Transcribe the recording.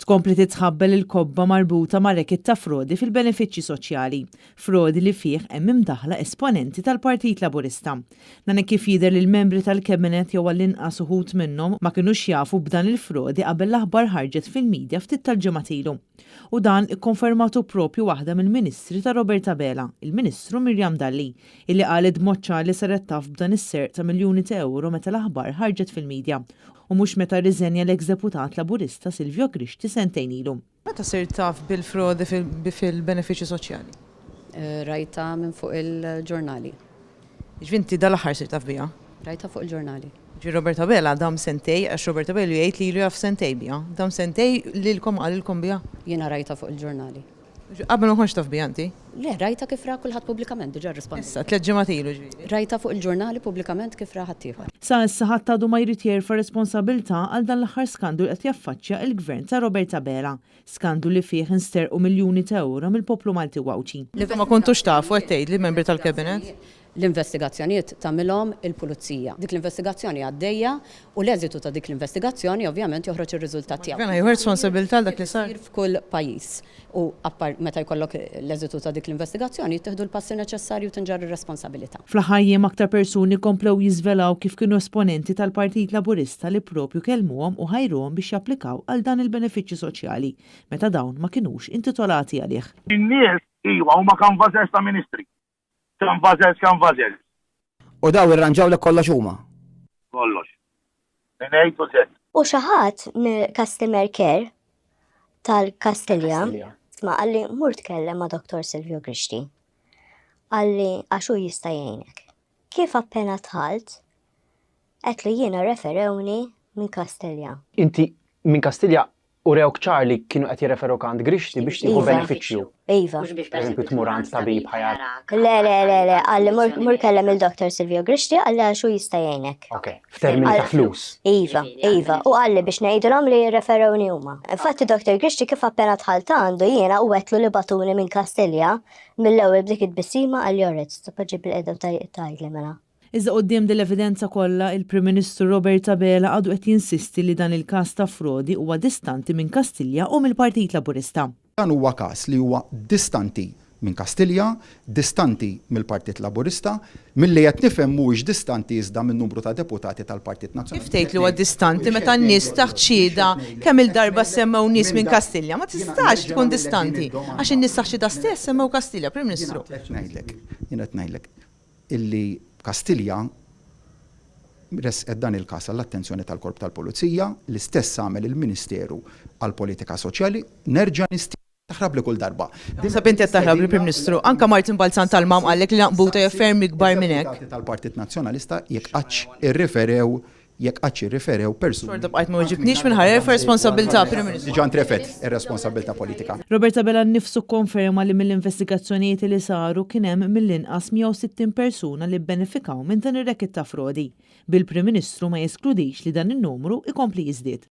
Tkompli titħabbel il-kobba marbuta ma' racket ta' frodi fil-benefiċċji soċjali, frodi li fih hemm imdaħħla esponenti tal-Partit Laburista. Dan hekk kif jidher li l-membri tal-Cabinet jew għall-inqas uħud minnhom ma kinux jafu b'dan il-frodi qabel l-aħbar ħarġet fil-media ftit tal-ġimgħat ilu. U dan ikkonfermatu propju waħda mill-Ministri ta' Robert Abela, il-Ministru Miriam Dalli, illi qalet b'mod ċar li saret taf b'dan is-serq ta' miljuni ta' ewro meta l-aħbar ħarġet fil-media u mhux meta rriżenja l-eks deputat Laburista Silvio Grixti sentejn ilu. Meta sirt taf bil-frodi fil-benefiċċji soċjali? Rajtha minn fuq il-ġurnali. Jiġifieri inti dal-aħħar sirt taf biha? Rajtha fuq il-ġurnali. Jiġifieri Robert Abela dam sentej, għax Robert Abela ilu jgħid li ilu jaf sentej biha. Dam sentej lilkom qalilkom biha? Jiena rajtha fuq il-ġurnali. Qabel ma kontx taf biha inti? Le, rajtha kif ra kulħadd pubblikament, diġà rrispondejt. Issa, tlett ġimgħat ilu ġifieri. Rajtha fuq il-ġurnali pubblikament kif ra ħaddieħor. Sa issa ħadd għadu ma jrid jerfa' responsabilità għal dan l-aħħar skandlu li qed jaffaċċja il-Gvern ta' Robert Abela, skandlu li fih insterqu miljuni ta' ewro mill-poplu Malti u Għawdxi. Intom ma kontux tafu qed tgħidli, membri tal-Cabinet? L-investigazzjonijiet tagħmilhom il-Pulizija. Dik l-investigazzjoni għaddejja u l-eżitu ta' dik l-investigazzjoni ovvjament joħroġ ir-riżultat tiegħu. Gvern ħa jieħu responsabilità għal dak li sar? Kif isir f'kull pajjiż. U meta jkollok l-eżitu ta' dik l-investigazzjoni jittieħdu l-passi neċessarji u tinġarr ir-responsabilità. Fl-aħħar jiem aktar persuni komplew jiżvelaw kif kienu esponenti tal-Partit Laburista li propju kellmuhom u ħajruhom biex japplikaw għal dan il-benefiċċju soċjali meta dawn ma kinux intitolati għalih. In-nies, iwa, huma kanvasers ta' ministri. Kanvasers, kanvasers. U daw irranġawlek kollox huma? Kollox. Minn A to Z. U xi ħadd mill-customer care tal-Kastilja ma qalli mur tkellem ma' Dr. Silvio Grixti. Qalli għax hu jista' jgħinek. Kif appena dħalt, għedtlu jiena referewni minn Kastilja. Inti minn Kastilja Urewk ċar li kienu qed jirreferuk għand Grixti biex tieħu Iva. benefiċċju. Iva. Pereżempju tmur għand tabib ħa jarak. Le, le, le, le, qalli mur, mur kellem il-Dr. Silvio Grixti, qalli għax hu jista' jgħinek. Ok, f'termini ta' flus. Iva, iva, u qalli biex ngħidilhom li jirreferewni huma. Infatti Dr. Grixti kif appena dħalt għandu jiena u għedtlu li bagħtuni minn Kastilja, mill-ewwel b'dik it-tbissima qalli alright, tista' ġib bil-qiegħda u tgħidli mela. Iżda quddiem din l-evidenza kollha, il-Prim Ministru Robert Abela għadu qed jinsisti li dan il-każ ta' frodi huwa distanti minn Kastilja u mill-Partit Laburista. Dan huwa każ li huwa distanti minn Kastilja, distanti mill-Partit Laburista, milli qed nifhem mhuwiex distanti iżda minn numru ta' deputati tal-Partit Kif Nazzjonalista. tgħid li huwa distanti meta n-nies taħt xhieda kemm-il darba semmew nies minn Kastilja? Ma tistax tkun distanti għax in-nies taħt xhieda stess semmew Kastilja, Prim Ministru. Jiena qed ngħidlek, jiena qed ngħidlek, illi Kastilja ressqet dan il-każ għall-attenzjoni tal-Korp tal-Pulizija, l-istess għamel il-Ministeru għall-Politika Soċjali, nerġa' nistieden taħrabli kull darba. Naħseb inti qed taħrabli, Prim Ministru. Anke Martin Balzan tal-Mam qallek li l-għanqbuta hija ferm ikbar minn hekk. Tal-Partit Nazzjonalista jekk qattx irriferew jekk qattx irriferew persuni. Xorta bqajt ma weġibtnix minħabba erfa' responsabbiltà, Prim Ministru. Diġà ntrefgħet ir-responsabbiltà politika. Robert Abela nnifsu kkonferma li mill-investigazzjonijiet li saru kien hemm mill-inqas 160 persuna li bbenefikaw minn dan ir-racket ta' frodi, bil-Prim Ministru ma jeskludix li dan in-numru jkompli jiżdied.